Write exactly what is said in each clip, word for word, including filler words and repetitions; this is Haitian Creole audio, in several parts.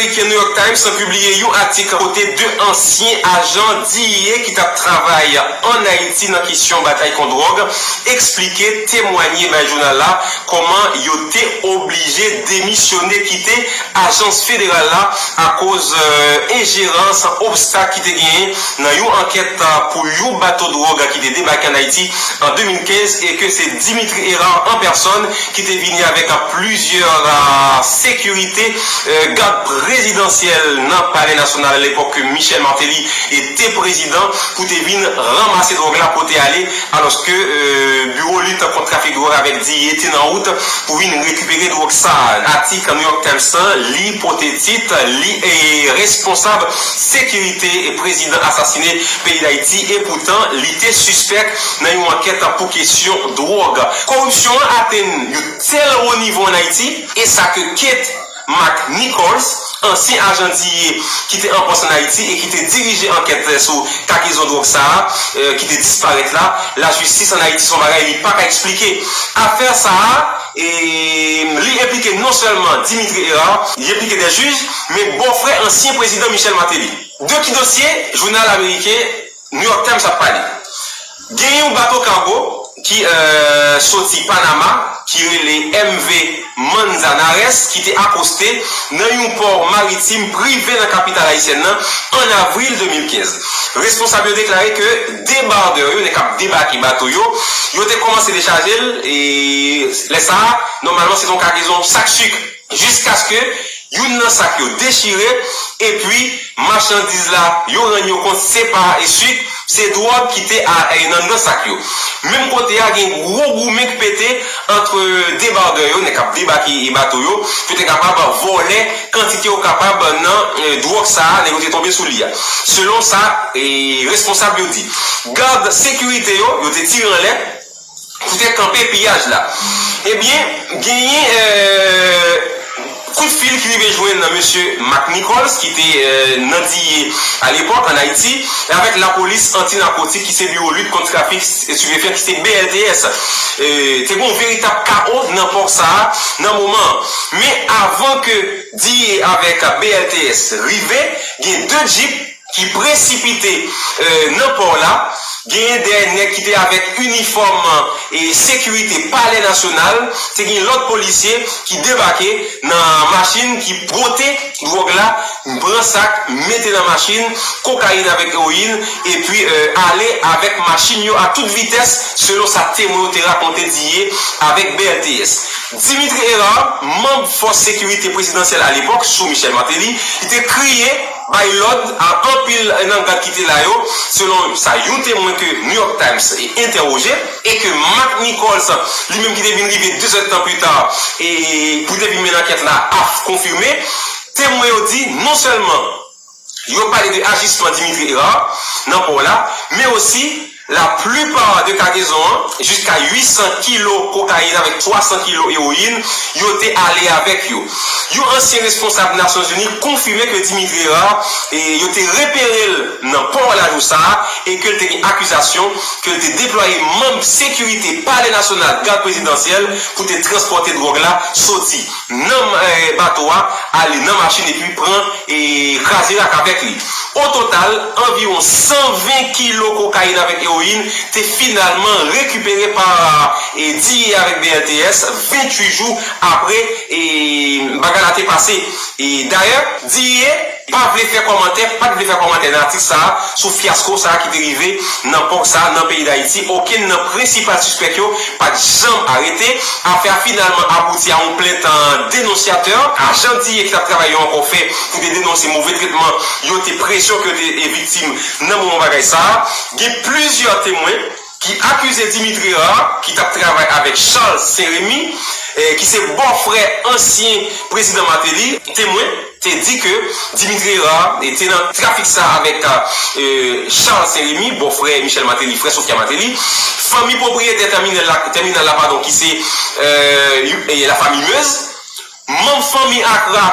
Ameriken New York Times pibliye yon atik kote de ansyen ajan D E A ki t ap travay ann Ayiti nan kesyon batay kont dwòg eksplike, temwanye bay jounal la kòman yo te oblije demisyone, kite ajans federal la akoz enjerans, obstak ki te genyen nan yon ankèt pou yon bato dwòg ki te debake ann Ayiti an de mil kenz e ke se Dimitri Hérard an pèsòn ki te vini avèk plizyè sekirite, gad prezidansyèl nan Palè Nasyonal alepòk ke Michel Martelly te prezidan pou te vin ranmase dwòg la pote ale, alòske biwo lit kont trafik dwòg avèk D E A te nan wout pou vin rekipere dwòg sa. Atik New York Times lan, li pote tit, li e responsab sekirite e prezidan asasine peyi Dayiti, epoutan li te sispèk nan yon ankèt pou kesyon dwòg. Koripsyon an atenn yon tèl wo nivo ann Ayiti, e sa ke Kate McNichols, ansyen ajan D E A ki te an pòs ann Ayiti e ki te dirije ankèt sou kagezon dwòg sa a ki te disparèt la, lajistis ann Ayiti se yon bagay li pa ka eksplike. Afè sa a, e, li enplike non sèlman Dimitri Hérard, li enplike de jij, men bòfrè ansyen prezidan Michel Martelly. De ki dosye, jounal ameriken New York Times ap pale. Gen yon bato kago ki soti Panama ki rele M V Manzanares ki te akoste nan yon pò maritim prive nan kapital ayisyèn nan an avril de mil kenz. Responsab yo deklare ke debardè yo, nèg k ap debake bato yo, yo te kòmanse dechaje l, e lè sa a, nòmalman, se te yon kagezon sak sik. Jiskaske youn nan sak yo dechire, epi machandiz la, yo rann yo kont se pa sik, se dwòg ki te a, e, nan, nan sak yo. Menm kote a, gen gwo goumen ki pete ant debardè yo, nèg k ap debake bato yo, pou te kapab vòlè kantite yo kapab nan, e, dwòg sa a, nèg yo te tonbe sou li a. Selon sa, e, responsab yo di, gad sekirite yo, yo te tire anlè, pou te kanpe piyaj la. Ebyen, genyen, e, kout fil ki rive jwenn mesye McNichols, ki te, e, nan D E A alepòk ann Ayiti, avèk lapolis anti-narkotik, ki se biwo lit kont trafik estipefyan, ki se B L T S. E, te gen yon veritab kawo nan pò sa a, nan moman an. Men avan ke D E A avèk B L T S rive, gen de djip ki presipite, e, nan pò la. Genyen de nèg ki te avèk inifòm, e, sekirite Palè Nasyonal, te gen lòt polisye ki debake nan machin, ki bwote dwòg la, pran sak, mete nan machin, kokayin avèk ewoyin, epi, e, ale avèk machin yo a tout vitès, selon sa temwen yo te rakonte D E A avèk B L T S. Dimitri Hérard, manm fòs sekirite prezidansyèl alepòk, sou Michel Martelly, li te kriye bay lòd a anpil nan gad ki te la yo, selon sa yon temwen ke New York Times entèwoje, e ke McNichols, li menm ki te vin rive de zèdtan pita, e pou te vin mennen ankèt la, ap konfime. Temwen yo di, non sèlman yo pale de ajisman Dimitri Hérard nan pò la, men osi, laplipa de kagezon an, jiska uit san kilo kokayin avèk twa san kilo ewoyin, yo te ale avèk yo. Yon ansyen responsab Nasyonzini konfime ke Dimitri Hérard, e, yo te repere l nan pò la jou sa a, e ke l te gen akizasyon ke l te deplwaye manm sekirite Palè Nasyonal, gad prezidansyèl, pou te transpòte dwòg la soti nan, e, bato a, ale nan machin epi pran, e, kraze rak avèk li. O total, anviwon san ven kilo kokayin avèk ewoyin te finalman rekipere pa, e, D E A avèk B L T S, venntuit jou apre, e, bagay la te pase. E dayè, D E A pa vle fè kòmantè, pa t vle fè kòmantè nan atik sa a, sou fyasko sa a ki te rive nan pò sa a, nan peyi Dayiti. Okenn nan prensipal sispèk yo pa t janm arete. Afè a finalman abouti a yon plent, e, denonsyatè, ajan D E A ki t ap travay yo ankò fè pou te denonse move tretman yo te, presyon ke yo te, e, viktim nan moman bagay sa a. Gen plizyè temwen ki akize Dimitri Hérard, ki t ap travay avèk Charles Saint-Remy, e, ki se bòfrè ansyen prezidan Martelly. Temwen te di ke Dimitri Hérard te nan trafik sa avèk, e, Charles Saint-Remy, bòfrè Michel Martelly, frè Sophia Martelly, fanmi pwopriyetè tèminal la, tèminal la, padon, ki se, e, e, la famille Meuse, manm fanmi Accra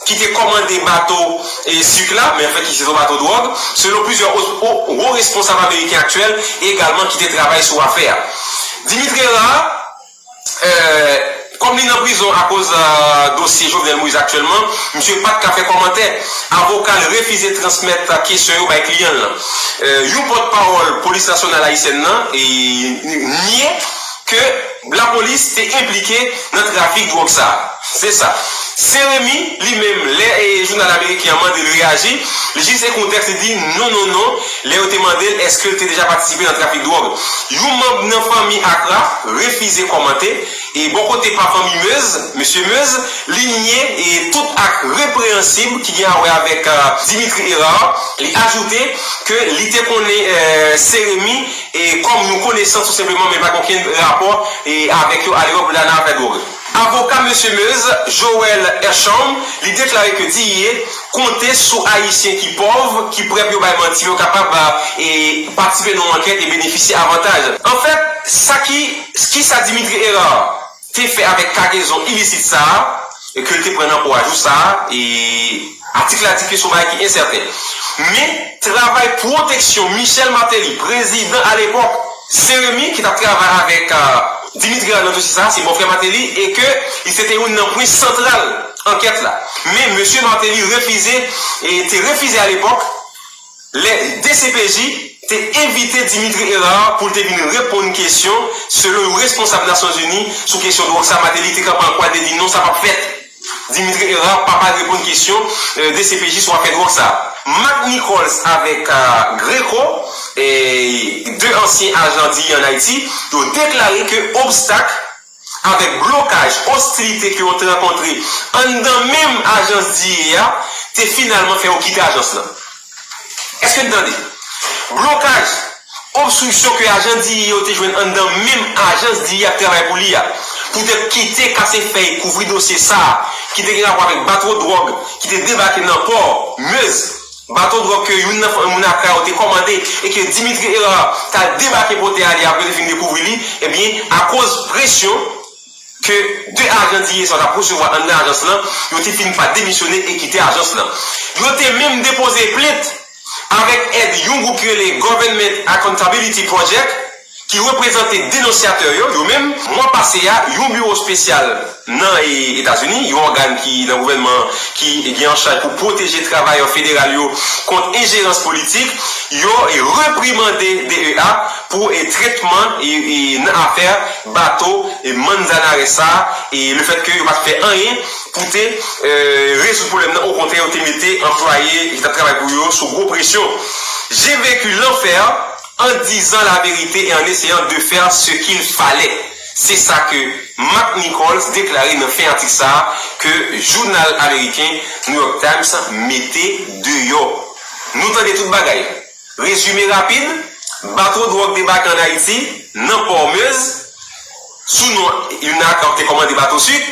ki te kòmande bato, e, sik la, men anfèt ki se yon bato dwòg, selon plizyè wo, wo, wo responsab ameriken aktyèl egalman ki te travay sou afè a. Dimitri Hérard, e, Kòm li nan prizon akoz dosye Jovenel Moïse aktyèlman, misye pa t ka fè kòmantè. Avoka l refize transmèt kesyon yo bay kliyan l lan. Yon pòtpawòl polis nasyonal ayisyèn nan nye ke lapolis te enplike nan trafik dwòg sa a. Se sa. Sen Remi, li menm, lè jounal ameriken an mande l reyaji, li jis ekri yon tèks, li di non, non, non, lè yo te mande l èske l te deja patisipe nan trafik dwòg. Yon manm nan fanmi Akra refize kòmante. E bò kote pa fanmi Meuse, mesye Meuse, li nye tout ak repreyansib ki gen a wè avèk Dimitri Hérard. Li ajoute ke li te konnen Sen Remi kòm yon konesans tou senpleman, men pa gen okenn rapò avèk yo alepòk lè nan afè dwòg. Avoka mesye Meuse, Joël Herchaume, li deklare ke D E A konte sou Ayisyen ki pòv, ki prè pou yo bay manti, yo kapab patisipe nan yon ankèt e benefisye avantaj. Anfèt, sa ki, kisa Dimitri Hérard te fè avèk kagezon ilisit sa a, e ke l te pran nan kouwaj ou sa a, e atik la di ke se yon bagay ki ensèten. Men, travay pwoteksyon Michel Martelly, prezidan alepòk, Sen Remi, ki t ap travay avèk Dimitri Hérard nan dosye sa a, se bòfrè Martelly, e ke li se te youn nan pwen santral ankèt la. Men, mesye Martelly refize, e te refize alepòk, lè D C P J te envite Dimitri Hérard pou l te vin reponn kesyon, selon yon responsab Nasyonzini, sou kesyon dwòg sa, Martelly te kanpe an kwa, te di non, sa p ap fèt. Dimitri Hérard pa pral reponn kesyon D C P J sou afè dwòg sa. Marc Nichols avèk Greco, de ansyen ajan D E A ann Ayiti, yo deklare ke obstak avèk blokaj, ostilite ke yo te rankontre anndan menm ajans D E A te finalman fè yo kite ajans lan. Èske n tande? Blokaj, obstriksyon ke ajan D E A yo te jwenn anndan menm ajans D E A ap travay pou li a, poutèt ki te kase fèy kouvri dosye sa a, ki te gen rapò avèk bato dwòg ki te debake nan pò Meuse. Bato dwòg ke youn nan fanmi moun Akra yo te kòmande e ke Dimitri Hérard t al debake pote ale apre yo te fin dekouvri li, ebyen, akoz presyon ke de ajan D E A sa yo t ap resevwa anndan ajans lan, yo te fin pa demisyone e kite ajans lan. Yo te menm depoze plent avèk èd yon gwoup ki rele Government Accountability Project, ki reprezante denonsyatè yo, yo menm. Mwa pase a, yon biwo espesyal nan Etazini, yon ògàn ki nan gouvènman ki gen an chaj pou pwoteje travayè federal yo kont enjerans politik, yo reprimande D E A pou tretman nan afè bato Manzanares sa, e lefètke yo pa t fè anyen pou te rezoud pwoblèm nan, okontrè, yo te mete anplwaye ki t ap travay pou yo sou gwo presyon. J'ai vécu l'enfer en disant la vérité et en essayant de faire ce qu'il fallait. Se sa ke Marc Nichols deklare nan fen atik sa a ke jounal ameriken New York Times mete deyò. Nou tande tout bagay. Rezime rapid, bato dwòg debake ann Ayiti, nan pò Meuse, sou non youn nan Akra ki te kòmande bato sik,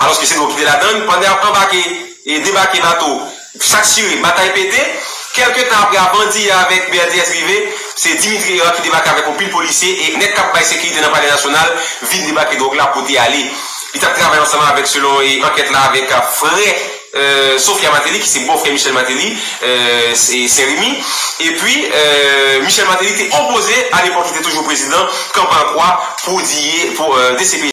alòske se dwòg ki te ladann. Pandan y ap anbake e debake bato, sak chire, batay pete. Kèlke tan apre, avan D E A avèk B R D S rive, se Dimitri Hérard ki debake avèk yon pil polisye e nèg k ap bay sekirite nan Palè Nasyonal vin debake dwòg la pote ale. Li t ap travay ansanm avèk, selon ankèt la, avèk frè Sophia Martelly, ki se bòfrè Michel Martelly, Sen Remi. Epi, Michel Martelly te opoze, alepòk li te toujou prezidan, kanpe an kwa pou D E A, pou D C P J.